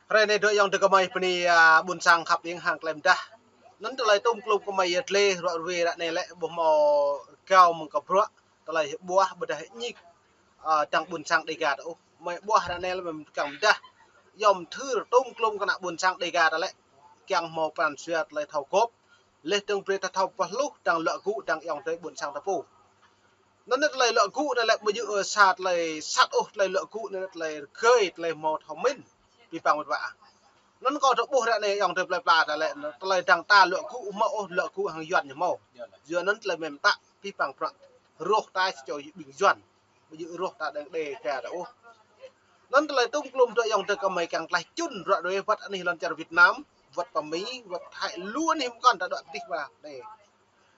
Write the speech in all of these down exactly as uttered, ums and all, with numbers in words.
Hrơi anai dŏ ayŏng adơi gơmơi bơni, a, ƀuôn sang khăp ing hăng tơlơi mơdah. Anŭn tơlơi tŭm klŭm gơmơi ia tle ruă rue ră anai lĕ ƀu hmâo rơgao mơ̆ng kơ bruă, tơlơi hơbuah ƀôdah hơñik, a, dăng ƀuôn sang Đêga ta ôh. Gơmơi ƀuah ră anai lĕ mơ̆ng kang mơdah. Yom thưr tŭm klŭm kơ ană ƀuôn sang Đêga ta lĕ kiăng hmâo pran jua tơlơi thâo gôp. Leh dơ̆ng brơi ta thâo pơhluh dăng luă gŭ dăng ayŏng adơi ƀuôn sang ta pô. Anŭn tơlơi luă gŭ anai lĕ ƀu djơ̆, ơ, sa tơlơi sat ôh, tơlơi luă gŭ anai tơlơi rơgơi, tơlơi hmâo thâo mĭn. Abih bang mơ̆n wa. Anŭn kâo dŏ ƀuh ră anai ayŏng adơi plơi pla ta lĕ, tơlơi dăng ta luă gŭ hmâo ôh, luă gŭ hăng Yuan ñu hmâo. Yua anŭn tơlơi mơ̆ng ta abih bang bruă rŏh ta sa čô ƀing Yuan. Ƀu djơ̆ rŏh ta dăng Đêga ta ôh. Anŭn tơlơi tŭm klŭm dŏ ayŏng adơi gơmơi kiăng tlaih čun ruă rue wơ̆t anih lŏn čar Việt Nam, wơ̆t pơ Mi, wơ̆t Thái, lu anih mơkŏn ta dŏ pơdih wa anai.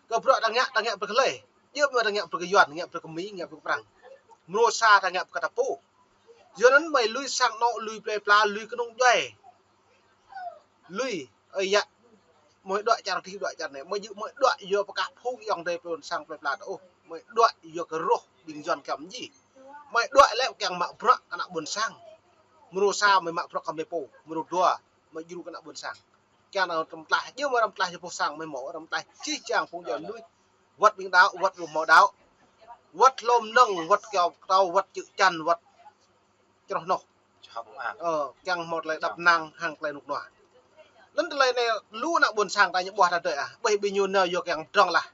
Kơ bruă ta ngă, ta ngă brơi kơ hlơi. Djơ̆ mơ̆ ta ngă brơi kơ Yuan, ngă brơi kơ Mi, ngă brơi kơ Prăng. Mrô sa ta ngă brơi kơ ta pô. Yua anŭn gơmơi lui sang anŏ, lui plơi pla, lui kơnung djuai. Lui, ơi yă. Gơmơi đuaĭ čar adih, đuaĭ čar anai. Gơmơi djơ̆ gơmơi đuaĭ yua pơkah phung ayŏng adơi ƀuôn sang plơi pla ta ôh. Gơmơi đuaĭ yua kơ rŏh ƀing Yuan kiăng mơ̆n jih. Gơmơi đuaĭ lĕ kiăng mă bruă kơ ană ƀuôn sang. Mrô sa gơmơi mă bruă kơ gơmơi pô. Mrô dua gơmơi djru kơ ană ƀuôn sang. Kiăng anŭn răm tlaih, djơ̆ mơ̆ răm tlaih jơpôh sang mơ̆ hmâo, răm tlaih jih jang phung djuai mơnuih. Wơ̆t ƀing đaŏ, wơ̆t ƀu hmâo đaŏ. Wơ̆t hlô mơnơ̆ng, wơ̆t kơyâo pơtâo, wơ̆t čư̆ čan, wơ̆t čroh noh. Ơ, kiăng hmâo tơlơi đăp năng hăng tơlơi rơnŭk rơnua. Anŭn tơlơi anai lu ană ƀuôn sang ta ñu ƀuah ta dơi ah. Ƀơi ƀing ñu nao yua kiăng pơdrŏng lah.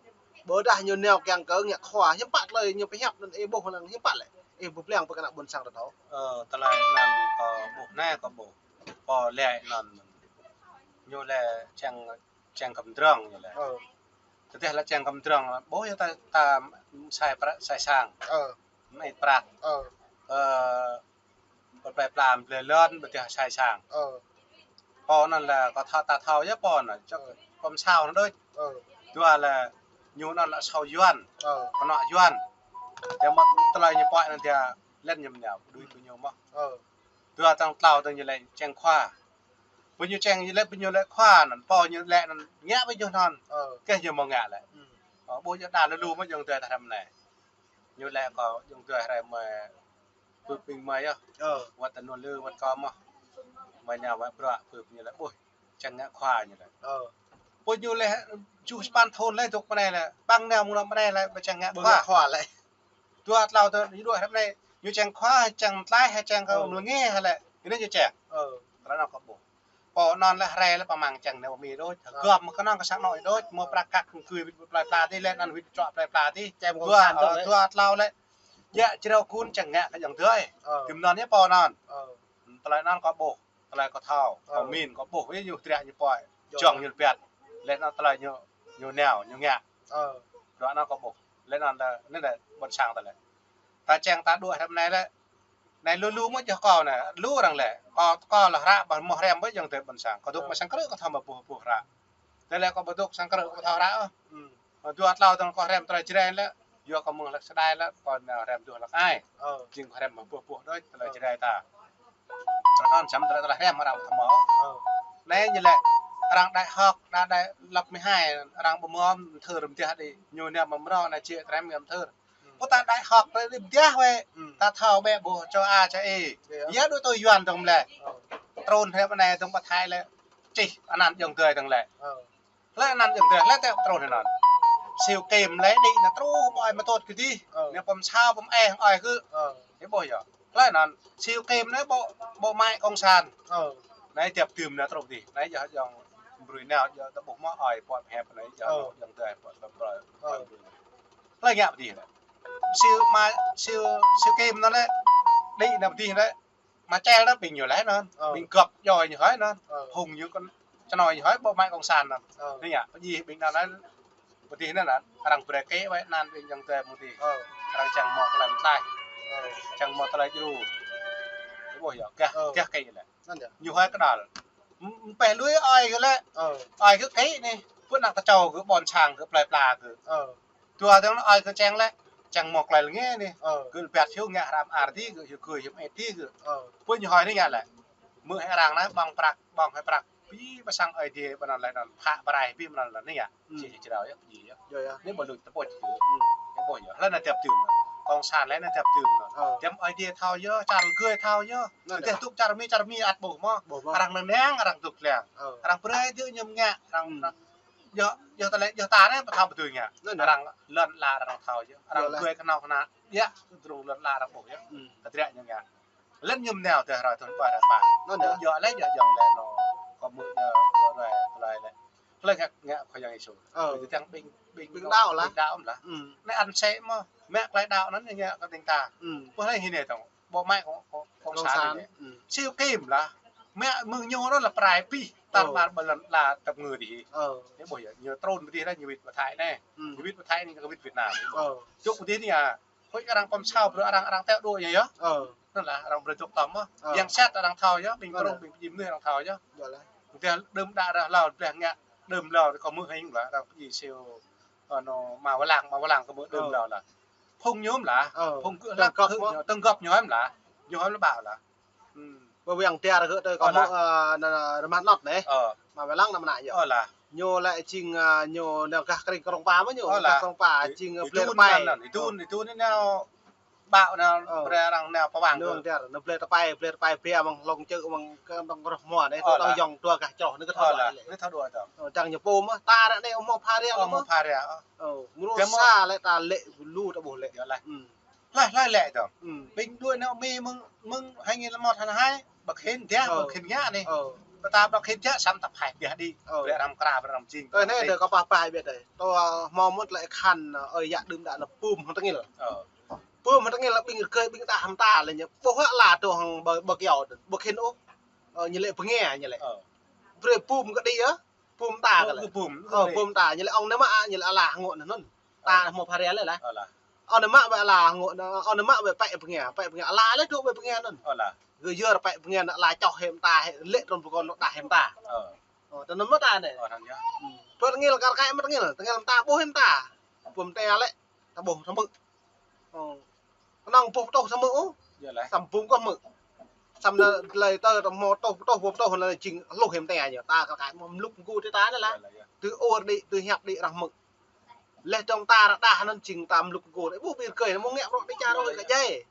Ƀôdah ñu nao kiăng kơ ngă khua, hiư̆m pă tơlơi ñu pơhiăp anŭn ih ƀuh anŭn hiư̆m pă lĕ. Ih ƀu pơblang brơi kơ ană ƀuôn sang ta thâo. Ơ, tơlơi anŭn kâo ƀuh anai kâo ƀuh. Pô lĕ anŭn ñu lĕ čang, čang kơmdrŏng ñu lĕ. Ơ. Tơdah lĕ čang kơmdrŏng, ƀuh yơh ta, ta sai prăk, sai sang. Ơ. Mơit prăk. Ơ. Ơ, pơplai plam blơi lŏn, ƀôdah sai sang. Ơ. Pô anŭn lĕ kâo thâo, ta thâo yơh pô anŭn, čŏk pơm sao anŭn đôč. Ơ. Dua lĕ ñu anŭn lĕ sao Yuan. Ơ. Kơnŏ Yuan. Tơdah mơ̆ tơlơi ñu pơhiăp anŭn tơdah lĕ ñu mơnao, đuaĭ ƀing ñu mơ̆n. Ơ. Dua tơ̆ng tlâo tơ̆ng ñu lĕ čang khua. Ƀing ñu čang ñu lĕ, ƀing ñu lĕ khua anŭn, pô ñu lĕ anŭn ngă ƀing ñu anŭn. Ơ. Kơ ñu mơ̆ ngă lĕ. Ơ, ƀu djơ̆ đa lu lu mơ̆ ayŏng adơi ta hrăm anai. Ñu lĕ kâo ayŏng adơi hrăm mơ̆ pơping mơ̆ yơh. Ơ. Wơ̆t tơ anŭn lĕ wơ̆t kâo mơ̆. Mơ̆ nao wơ̆t bruă pơping ñu lĕ, ƀuh, čang ngă khua ñu lĕ. Ơ. Ƀing ñu lĕ, čuh sapăn thŭn lĕ dŏ pơ anai lĕ, ƀăng nao mơ̆ng anŭn pơ anai lĕ, ƀu čang ngă khua. Ƀu ngă khua lĕ. Dua tlâo tơ, ñu dŏ hrăm anai, ñu čang khua, čang tlaih, čang kơ mlâo ngê hă lĕ. Anai ñu čang. Ơ. Tơlơi anŭn kâo ƀuh. Pô anŭn lĕ hrơi lĕ pơmang čang nao Mi đôč. Ơ. Gơ̆m kơnơ̆ng kơ sang anŏ đôč, mơ̆ prăk kăk kư̆m kư̆ wĭt plơi pla tih lĕ, anŭn wĭt trŏ plơi pla tih. Čang ƀu dua, sang tơ lĕ. Dua tlâo lĕ. Yă črâo kun čang ngă kơ ayŏng adơi. Ơ. Tơm anŭn yơh pô anŭn. Ơ. Tơlơi anŭn kâo ƀuh. Tơlơi kâo thâo, kâo mĭn, kâo ƀuh, ih ñu triă ñu pơhiăp. Jŏng ñu lĕ biă. Lĕ anŭn tơlơi ñu, ñu nao, ñu ngă. Ơ. Dua anŭn kâo ƀuh. Lĕ anŭn lĕ, anai lĕ ƀuôn sang ta lĕ. Ta čang ta dŏ hrăm anai lĕ. Anai lu lu mơ̆ čŏh kâo anai, lu arăng lĕ. Kâo, kâo lĕ hră ƀă mơ̆ hrăm ƀơi ayŏng adơi ƀuôn sang. Kâo dŏ mă sang krư̆ kâo thâo mă boh boh hră. Tơlơi kâo ƀu dŏ sang krư̆ kâo thâo hră ôh. Dua tlâo tơ̆ng kâo hrăm tơlơi Jrai lĕ, yua kâo mơ̆ng hlăk Sơđai lĕ, kâo nao hrăm dŏ hlăk ai. Ơ. Jing kâo hrăm mă boh boh đôč tơlơi Jrai ta. Tơlơi anŭn čăm tơlơi, tơlơi hrăm arăng ƀu hmâo. Ơ. Anai ñu lĕ, arăng đại học, đa đại lớp mười hai, arăng ƀu hmâo mơthưr mơdiah đĭ, ñu nao mă mrâo anai či trem ngă mơthưr. Pô ta đại học lĕ đĭ mơdiah wơ̆t, ta thâo ƀĕ ƀuh čô A čô E. Yua dŏ tui Yuan dơ̆ng lĕ. Ơ. Trŭn hrăm anai dơ̆ng pơ Thái lĕ, čih anăn ayŏng adơi dơ̆ng lĕ. Ơ. Lĕ anăn ayŏng adơi, lĕ tĕ trŭn anăn. Siu Kim lĕ đĭ anŭn truh ƀơi mơtôt kơ dih. Ơ. Anai pơm sao pơm eh ơi kơ. Ơ. Ih ƀuh yơh. Lĕ anŭn Siu Kim anai bộ, bộ máy cộng sản. Ơ. Anai tiap tơm anai truh dih. Anai yơh ayŏng brơi nao yơh ta ƀuh mơ̆ ơi pơhiăp anai yơh. Ơ. Ayŏng adơi pơhiăp ƀơi. Ơ. Lĕ ngă pơ dih lĕ. Siu ma, Siu, Siu Kim anŭn lĕ. Đĭ anŭn pơ dih lĕ. Mă čel anŭn ƀing ñu lĕ anŭn. Ơ. Ƀing gŏp djŏ ñu hơi anŭn. Ơ. Hung ñu kơ čơnoi ñu hơi bộ máy cộng sản anŭn. Ơ. Anai yơh, pơ dih ƀing anŭn lĕ, pơ dih anŭn lĕ, arăng brơi kơ wơ̆t anăn ƀing ayŏng adơi mơ̆ng dih. Ơ. Arăng čang mơ̆ tơlơi mơtlaih. Ơ. Čang mơ̆ tơlơi djru. Ih ƀuh yơh, gah, ơ, gah kơ lĕ. Anŭn yơh. Ñu hơi kơđăl. Mpeh lui ơi kơ lĕ. Ơ. Ơi kơ kơ anai. Pơ anăk ta čô kơ ƀôn sang kơ plơi pla kơ. Ơ. Dua tơ̆ng ơi kơ čang lĕ, čang mơ̆ klai lĕ ngê anai. Ơ. Kơ lĕ biă hiu ngă hrăm ar dih kơ, hiu kơ hiu mơit dih kơ. Ơ. Pơ ñu hơi anai ngă lĕ. Mơ̆ hơi arăng anai ƀơ̆ng prăk, ƀơ̆ng hơi prăk. Pi pơsăng ơi dih ƀơi anŭn lĕ anŭn, phă brai pi ƀơi anŭn lĕ anai ngă. Či črâo yơh, pi yơh. Yơh, yơh. Anai ƀu lui ta ƀuh či. Ih ƀuh yơh. Hlơi anai tiap tơm. Cộng sản lĕ anai tep tưm anŭn. Ơ. Tep Ơi Adai thâo yơh, čar gơ̆ thâo yơh. Anŭn tơdah dŏ. Tŭk čar Mi, čar Mi ăt ƀuh mơ̆. Ƀuh mơ̆. Arăng nao neng, arăng dŏ lăng. Ơ. Arăng brơi dŏ ñu ngă, arăng, hmm, arăng yơh, yơh ta lĕ, yơh ta anai pơthâo pơtui ngă. Anŭn, anŭn. Arăng lŏn ala arăng thâo yơh. Arăng, yơh lĕ, brơi kơnong kơna. Yơh, tơdrong lŏn ala arăng ƀuh yơh. Hmm. Tơdră ñu ngă. Lĕ ñu mơnao tơdah hrơi thŭn dua rơpa. Anŭn, anŭn. Yơh lĕ, yơh jŏng lĕ anŭn. Kâo mơ̆ yơh, yơh rơi, rơi lĕ. Tơlơi ngă, ngă Khua Yang Yêsu. Ơ. Ƀing tơ̆ng ƀing, ƀing, ƀing đaŏ lah. Ƀing đaŏ lah. Hmm. Anai ăn sĕ mơ̆, mă tơlơi đaŏ anŭn ñu ngă kơ ƀing ta. Hmm. Ƀuh anai hĭ anai tơ̆ng, ƀô̆ mă kơ, kơ, cộng sản anai. Hmm. Siu kim lah. Mă mơ̆ng ñu anŭn lah prai pih, tar, ơ, ƀar ƀơi lŏn ala tơpơngư adih. Ơ. Anai ƀuh yơh, ñu trŭn pơ adih anai ñu wĭt pơ Thái anai. Hmm. Ñu wĭt pơ Thái anai ñu kơ wĭt Việt Nam. Ơ. Čŏk pơ adih anai yơh. Hơi arăng pơm sao brơi arăng, arăng teo đuaĭ yơh. Ơ. Anŭn lah arăng brơi dŏ tŏm mơ̆. Ơ. Yang sat arăng thâo yơh, ƀing, anŭn, prŏng, ƀing pơjing mơnuih arăng thâo yơh. Yơh lah. Tơdah đưm đă ră hlâo, tơdah ngă đưm hlâo, kâo hmư̆ hĭ lah, arăng pơjing siu, ơ, anŭn, Ma Wah Lang, Ma Wah Lang kâo hmư̆ đưm, ơ, hlâo lah. Phung ñu mơ̆n lah. Ơ. Phung gơ̆ tơ̆ng lăp gŏp gơ̆ mơ̆. Ñu, tơ̆ng gŏp ñu mơ̆n lah. Ñu hmâo lăp ƀă lah. Hmm. Ƀơi Wiang Tiar gơ̆ tơ kâo, ơ, hmư̆, lah, ơ, anŭn, anŭn, Rơmat Not anai. Ơ. Ma Wah Lang anăm mơnă yơh. Ơ lah. Ñu lĕ jing, ơ, ñu nao gah kring Krông Pa mơ̆ ñu, ơ, gah lah. Krông Pa, ih, jing, ơ, ih blơi tơpai. Anŭn, ih tŭ, ơ, ih tŭ anai nao ƀă nao, ơ, brơi arăng nao pơwang. Anŭn kơ Tiar, anŭn blơi tơpai, blơi tơpai brơi amăng hlŏng čư̆, amăng kơ dŏng rơh hmua anai, ơ, tơ̆ lah. Yŏng dua gah čroh anai kơ, ơ, thâo lah. Anai thâo đuaĭ tơ̆ng. Ơ, čang ñu pô mơ̆, ta ră anai hmâo pha ria, ơ, lĕ mơ̆. Hmâo pha ria, ơ. Ơ, mơ̆ rô sa lĕ ta lĕ lu ta ƀuh lĕ. Yơh lah. Hmm. Lah, lah lĕ tơ̆ng. Hmm. Ƀing đuaĭ nao Mi mơ̆ng, mơ̆ng hai nghìn lẻ một hăn hai, ƀă khĭn tơdah, ơ, ƀă khĭn ngă anai. Ơ. Pơtă ƀă khĭn tơdah, săm ta phai tơdah đĭ. Ơ. Brơi arăng kra, brơi arăng jing. Tơ anai, tơ kâo pah pah ƀiă tơ. Tơ, ơ, hmâo mơ̆n lĕ khăn, ơ, ơi yă đưm đă lĕ pum hăng tơngil. Ơ. Pum hăng tơngil lĕ ƀing rơkơi ƀing ta hăm ta lĕ ñu. Ƀuh hă lah tơ hăng ƀơ, ƀơ kyâo tơ. Ƀă khĭn ôh. Ơ, ñu lĕ pơnge ñu lĕ. Ơ. Brơi pum kơ đĭ yơh. Pum ta kơ lĕ. Pum, ơ, pum ta, ñu lĕ ŏng anai mă, ñu lĕ ala hơngŏ anŭn. Ta, ơ, hmâo pha ria lĕ lah. Ơ lah. Ŏng anai mă ƀơi ala hơngŏ, ŏng anai mă ƀơi pĕ pơnge, pĕ pơnge, ala lĕ dŏ ƀơi pơnge anŭn. Ơ lah. Gơ̆ yơr pĕ pơnge anŭn, ala čoh hĭ mơta hĭ, lĕ trŭn pơkŏn anŭn đah hĭ mơta. Ơ. Ơ, tơ anŭn mơta anai. Ơ, anŭn yơh. Hmm. Tơ tơngil kar kaĭ mă tơngil, tơngil mơta ƀuh hĭ mơta. Pum ta lĕ, ta ƀuh ta hmư̆. Ơ. Kơnơ̆ng ƀuh pơtŭh ta hmư̆ ôh. Yơh lah. Săm ƀum kơ hmư̆. Săm anai tơlơi tơ ta hmâo pơtŭh, pơtŭh, ƀuh pơtŭh anŭn jing hluh hĭ mơta ñu. Ta kơ kaĭ mơ̆ mlŭk mơgu tơ ta anai lah. Yơh lah, yơh. Tơ ôr đĭ, tơ hiăp đĭ arăng hmư̆. Lĕ tơ̆ng ta ră đah anŭn jing ta mlŭk mơgu. Ih ƀuh ƀing rơkơi anai hmâo ngă bruă đĭ čar, hơi kơ djai.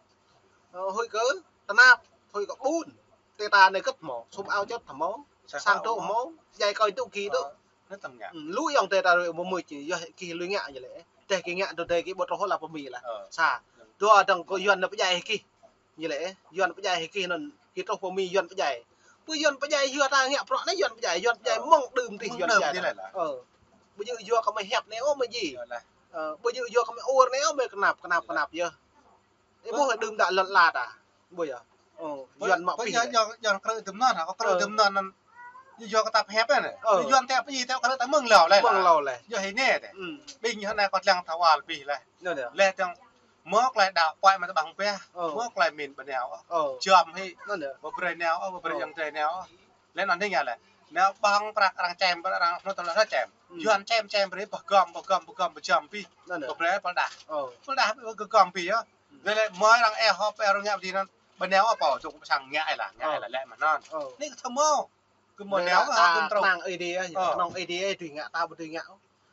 Ơ, hơi kơ tơnap, hơi kơ ƀun. Tơ ta anai kơ̆t hmâo, sum ao čŏt hmâo, sang dŏ hmâo, djai kơi tŭ ki tŭ. Ơ. Anai tơ̆ng ngă. Hmm, lu ayŏng adơi ta rơi mơ̆ mưč, yơh gih lui ngă ñu lĕ. Tơdah gih ngă, tơdah gih ƀu truh lah pơ Mi lah. Ơ. Sa. Dua dơ̆ng kơ Yuan nao pơdjai hĭ gih. Ñu lĕ, Yuan pơdjai hĭ gih anŭn, gih truh pơ Mi Yuan pơdjai. Pơ Yuan pơdjai yua ta ngă bruă anai Yuan pơdjai, Yuan pơdjai, ơ, mơ̆ng đưm adih mơ̆ng Yuan đưm pơdjai adih lah. Ơ. Ƀu djơ̆ yua kơ mơi hiăp anai ôh mơi djai. Yơh lah. Ơ, ƀu djơ̆ yua kơ mơi ur anai ôh mơi kơnap, kơnap, yơh, kơnap yơh. Ih ƀuh đưm đă lŏn ala ta. Ƀuh yơh. Ơ, ƀuh, Yuan mă ƀuh pih yơh, lĕ. Yua, yua krư̆ tơm anŭn hă, kâo krư̆, ơ, tơm anŭn anŭn. Yua kơ ta pơhiăp anai. Ơ. Yuan tĕ pơjing tĕ krư̆ ta mơ̆ng hlâo lĕ. Mơ̆ng hlâo lĕ. Yua hĭ anai tĕ. Hmm. Ƀing yơh anai kâo lăng ta wal pih lĕ. Anŭn yơh. Lĕ tơ̆ng mơ̆ tơlơi đaŏ puai mă ta ƀăng pĕ. Ơ. Mơ̆ tơlơi min bơnai ôh. Ơ. Jăm hĭ. Anŭn yơh. Ƀu brơi nao ôh, ƀu brơi, ơ, ayŏng adơi nao ôh. Lĕ anŭn hĭ ngă lĕ. Nao ƀơ̆ng prăk arăng čem, arăng hmâo tơlơi čem. Hmm. Yuan čem, čem brơi pơgăm, pơgăm, pơgăm, pơgăm pih. Anŭn yơh. Ƀu brơi pơdah. Ơ. Pơdah pơgăm pih yơh. Lĕ, lĕ, mơi arăng ĕh hŏp, ĕh arăng ngă ƀơi anŭn. Ƀu nao ôh pô, dŏ pơ sang ngă ih lah, ngă ih lah, lĕ mơ̆n anŭn. Ơ. Anai kơ thâo mơ̆. Kơ mơ̆ nao kơ hŏp tơm truh. Kơnơ̆ng Ơi Adai, ơ, kơnơ̆ng Ơi Adai, ih dưi ngă, ta ƀu dưi ngă.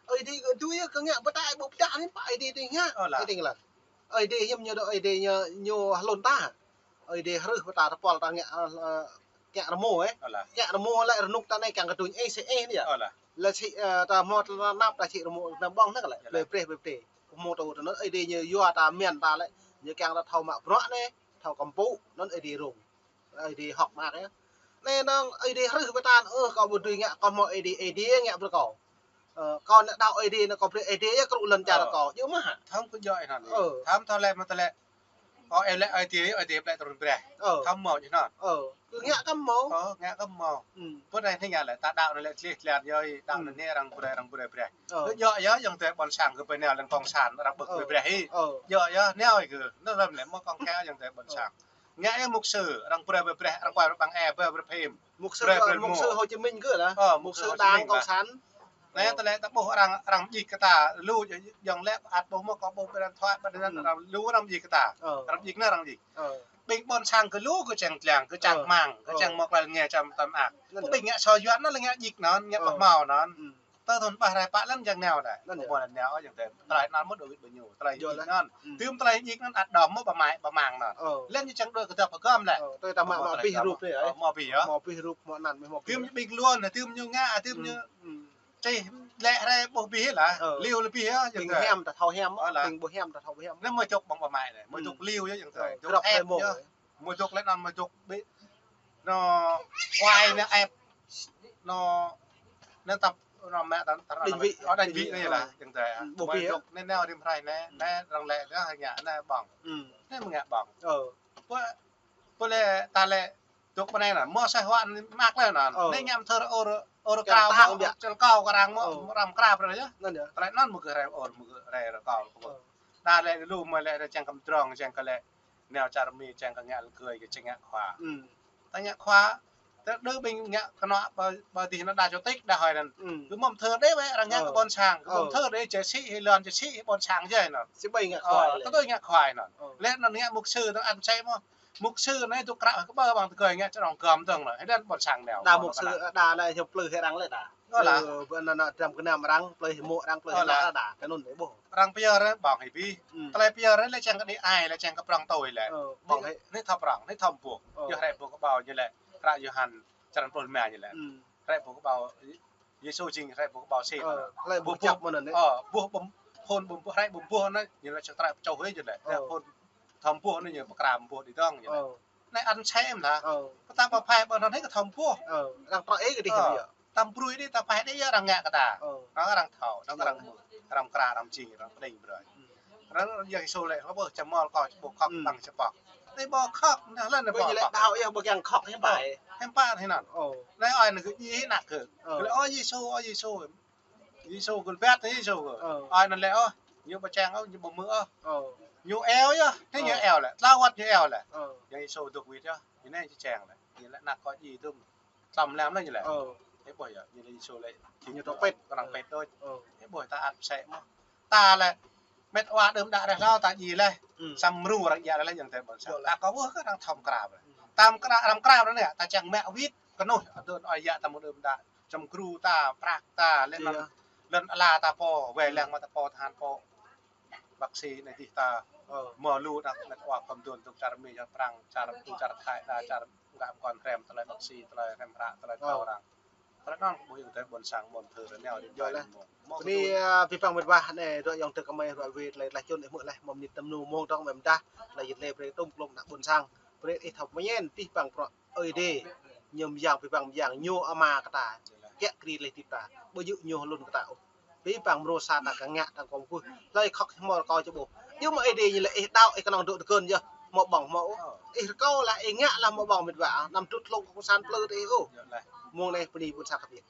Ơi Adai kơ dưi kơ ngă pơtă ƀu pơtă anai pă Ơi Adai dưi ngă. Ơ lah. Ơi Adai ngă lah. Ơi Adai hiam ñu dŏ, Ơi Adai ñu, ñu hlŭn ta. Ơi Adai hrih pơtă tơpul ta ngă, ơ, kiăng rơmô, ơ. Ơ lah. Kiăng rơmô lĕ rơnŭk ta anai kiăng kơ tui ih sĭ ih anai yơh. Ơ lah. Lĕ sĭ, ơ, ta hmâo tơlơi tơnap ta sĭ rơmô, ta ƀơ̆ng anai kơ lĕ. Ơ lah. Blơi brơi brơi tĕ. Kơ hmâo tơ tơ anŭn Ơi Adai ñu yua ta mơ̆n ta lĕ. Ñu kiăng ta thâo mă bruă anai, thâo kơmpŭ, anŭn Ơi Adai rông. Ơi Adai hŏk mă yơh. Anai anŭn Ơi Adai hrih pơtă anŭn, ơ, kâo ƀu dưi ngă, kâo hmâo Ơi Adai, Ơi Adai ngă brơi kâo. Ơ, kâo nao đaŏ Ơi Adai anŭn kâo brơi Ơi Adai yơh krư̆ lŏn čar kâo. Ơ. Yơh mơ̆ hă? Thâo kơ djơ̆ anŭn. Ơ. Thâo thâo lĕ mơ̆ tơlĕ. Ơ, ih lĕ Ơi Adai, Ơi Adai plĕ trŭn brơi. Ơ. Thâo hmâo ñu anŭn. Ơ. Kơ ngă kơ hmâo. Ơ, ngă kơ hmâo. Hmm. Pơ anai hĭ ngă lĕ, ta đaŏ anŭn lĕ tlih tlan yơh, đaŏ anŭn hĭ arăng brơi, arăng brơi brơi. Ơ. Kơ djơ̆ yơh, ayŏng adơi ƀôn sang kơ brơi nao lăng cộng sản arăng ƀơ̆k brơi brơi hĭ. Ơ. Djơ̆ yơh, nao ih kơ, nao lăm lĕ mơ̆ kông kơ ayŏng adơi ƀôn sang. Ngă yơh mục sư, arăng brơi brơi brơi, arăng kuai arăng ƀăng ĕh, brơi brơi phim. Mục sư, brơi brơi mục sư Hồ Chí Minh kơ lah. Ơ, mục sư Đảng Cộng sản. Anai tơlĕ ta ƀuh arăng, arăng djik kơ ta, lu ayŏng lĕ ăt ƀuh mơ̆ kâo ƀuh ƀơi điện thoại, ƀơi anŭn arăng lu arăng djik kơ ta. Ơ. Arăng djik anai arăng djik. Ơ. Ƀing ƀôn sang kơ lu kơ čang tlang, kơ čang hmang, kơ čang mơ̆ klai ngă čang tơm ak. Ƀing ngă sô Yuan anŭn lĕ ngă djik anŭn, ngă pơhmao anŭn. Tơ thun ƀah rai pă lăn jang nao đa. Lăn jang. Mơ̆ lăn nao jang tơ. Tơlơi anŭn mơ̆ đuaĭ ƀơi ñu. Tơlơi jing anŭn. Tơlơi jing anŭn ăt đom mơ̆ ƀa mai ƀa mang anŭn. Lăn ñu čang đuaĭ kơdŏp hơgăm lĕ. Tơlơi ta mă mă abih rup đê. Mă abih yơh. Mă abih rup mă anŭn mă abih. Tơlơi ñu ƀing luôn, tơlơi ñu ngă, tơlơi ñu čih lĕ rai ƀuh abih lah. Liu lĕ abih yơh. Ƀing hiam ta thâo hiam, ƀing ƀu hiam ta thâo ƀu hiam. Lĕ mơ̆ čŏk ƀơ̆ng ƀa mai lĕ. Mơ̆ čŏk liu yơh jang tơ. Grăp ep yơh. Mơ̆ čŏk lĕ anŭn mơ̆ čŏk ƀĭ. Nô kuai nê ep. Nô nê tăp nô mă tăn tăn đơn vị. Ơ, đơn vị nê lah jang tơ. Ƀu ƀĭ. Nê nao rĭm hrơi nê, nê răng lĕ nê hơi ngă nê ƀơ̆ng. Nê mơ̆ ngă ƀơ̆ng. Pô, pô lĕ ta lĕ čŏk pơ anai nă, mơ̆ sai huă nê mă lĕ nă. Nê ngă mơthơ ôr ôr krao mơ̆, čel kâo kơ arăng mơ̆, răm krao brơi yơh. Tơlơi anŭn mơ̆ kơ rai ôr mơ̆ kơ rai rơkâo. Đa lĕ lu mơ̆ lĕ čang kơ mơdrŏng, čang kơ lĕ nao čar Mi, čang kơ ngă lơgơi, kơ čang ngă khua. Ta ngă khua, tơ đơ ƀing ngă kơnŏ ƀơ, ƀơ dih nă đa čô tĭk đa hơi anŭn. Kơ mơ̆ mơthơ đê wĕ arăng ngă kơ ƀôn sang, kơ mơ̆ mơthơ đê čê sĭ hĭ lŏn, čê sĭ hĭ ƀôn sang jai anŭn. Sĭ ƀai ngă khua lĕ. Kơ tui ngă khua anŭn. Lĕ anŭn ngă mục sư anŭn ăn sĕ mơ̆. Mục sư anai tŭ kră kơ ƀơ ƀơ̆ng tơgơi ngă čơrŏng gơ̆m dơ̆ng lĕ. Hĭ đan ƀôn sang nao. Đa mục sư đa lĕ hiăp plư hĭ arăng lĕ đa. Ơ lah. Ơ, bơ anŭn anŭn dram kơnăm arăng, plơi hmâo arăng, plơi hmâo arăng đa, kơ anŭn đê ƀuh. Arăng pơyơr rai ƀơ̆ng hĭ abih. Tơlơi pơyơr rai lĕ čang kơ đĭ ai, lĕ čang kơ prŏng tui lĕ. Ƀơ̆ng hĭ, hĭ thâo prŏng, hĭ thâo mơboh. Yơh rai ƀuh kơ ƀâo ñu lĕ, kră Yôhan, črăn pluh rơma ñu lĕ. Rai ƀuh kơ ƀâo, Yêsu jing rai ƀuh kơ ƀâo sĭt. Hlơi ƀuh ƀuh mơ̆n anai. Ƀuh ƀơ̆ng, phŭn ƀơ̆ng ƀuh, rai ƀơ̆ng ƀuh anai, ñu lĕ čang kră pơčuh hĭ ñu lĕ. Rai phŭn thâo mơboh anai ñu pơkra mơboh đĭ dơ̆ng ñu lĕ. Anai ăn sĕ mơ̆n lah. Pơtă pơphai ƀơ anŭn hĭ kơ thâo mơboh. Arăng trŏ ih kơ dih yơh. Tăm brui đĭ, tăm phai đĭ yơh arăng ngă kơ ta. Arăng, arăng thâo, arăng, arăng mơ̆, arăng kră, arăng jing, arăng pơđing brơi. Arăng Yang Yêsu lĕ, ƀuh čơmol kâo, ƀu khŏk tăng čơpŏk. Anai ƀu khŏk, anai lĕ anai ƀu khŏk. Đao yơh ƀu kiăng khŏk hiư̆m pă. Hiư̆m pă hĭ anŭn. Anai ơi anai gơ̆ djai hĭ ană gơ̆. Gơ̆ lĕ, ơ Yêsu, ơ Yêsu. Yêsu gơ̆ ƀiă Yêsu gơ̆. Ơi anŭn lĕ ôh, ñu ƀu čang ôh, ñu ƀu hmư̆ ôh. Ñu eo yơh, anai ñu eo lĕ, tla wăt ñu eo lĕ. Yang Yêsu dŏ wĭt yơh, ñu anai či čang lĕ. Ñu lĕ ană kâo djai dŭm. Tlam lăm lĕ ñu lĕ. Ơ. Hĭ ƀuh yơh, ñu lĕ Yêsu lĕ. Ñu tŏ pĕt. Kơnơ̆ng pĕt đôč. Hĭ ƀuh ta ăt sĕ mơ̆. Ta lĕ, met wa đưm đă reh hlâo ta djai lĕ. Samơ̆ mrô arăng djă lĕ jang tơ ƀôn sang. Ta kơ ƀuh kơ arăng thâo kră. Tăm kră, arăng kră anai, ta čang mă wĭt, kơnuih, adon ơi yă ta mơ̆ đưm đă. Čăm gru ta, prăk ta, lĕ anŭn, lŏn ala ta pô, wai lăng mă ta pô, tơhan pô. Bác sĩ anai dih ta. Mơ̆ lu ană met wa khŏm dŏ tŭk čar Mi, čar Prăng, čar Phu, čar Thai, đa čar ngă mơkŏn hrăm, tơlơi bác sĩ, tơlơi hrăm hră, tơlơi thâo arăng. Tơlơi anŭn ƀu jing tơ ƀôn sang, ƀôn thơ, rơneo đĭ joi lĕ. Bơni, a, abih bang met wa anai, ră ayŏng tơkơmơi, ră wĕ tơlơi tlaih čun, ih hmư̆ lĕ, mơ̆ mơnit tơm nu mông dơ̆ng mơ̆ mơdah, tơlơi jit lĕ brơi tŭm klôm ană ƀôn sang, brơi ih thâo mơñen, abih bang prŏ Ơi Adai, ñu mơyang abih bang mơyang, ñu ama kơ ta, kiă kriê lĕ hơdip ta, ƀu djơ̆ ñu hlŭn kơ ta ôh. Abih bang mrô sa ta kơ ngă ta kơ ƀuh. Hlơi khŏk hmâo rơkâo či ƀuh. Yua mơ̆ Ơi Adai ñu lĕ ih đaŏ ih kơnơ̆ng dŏ tơgơ̆n yơh. Hmâo ƀơ̆ng hmâo ôh. Ih rơkâo lah ih ngă lah hmâo ƀơ̆ng met wa. Anăm trŭt hlŏng kơ kơsan plư tơ ih ôh. Mông anai bơni ƀôn sang kơ ƀing.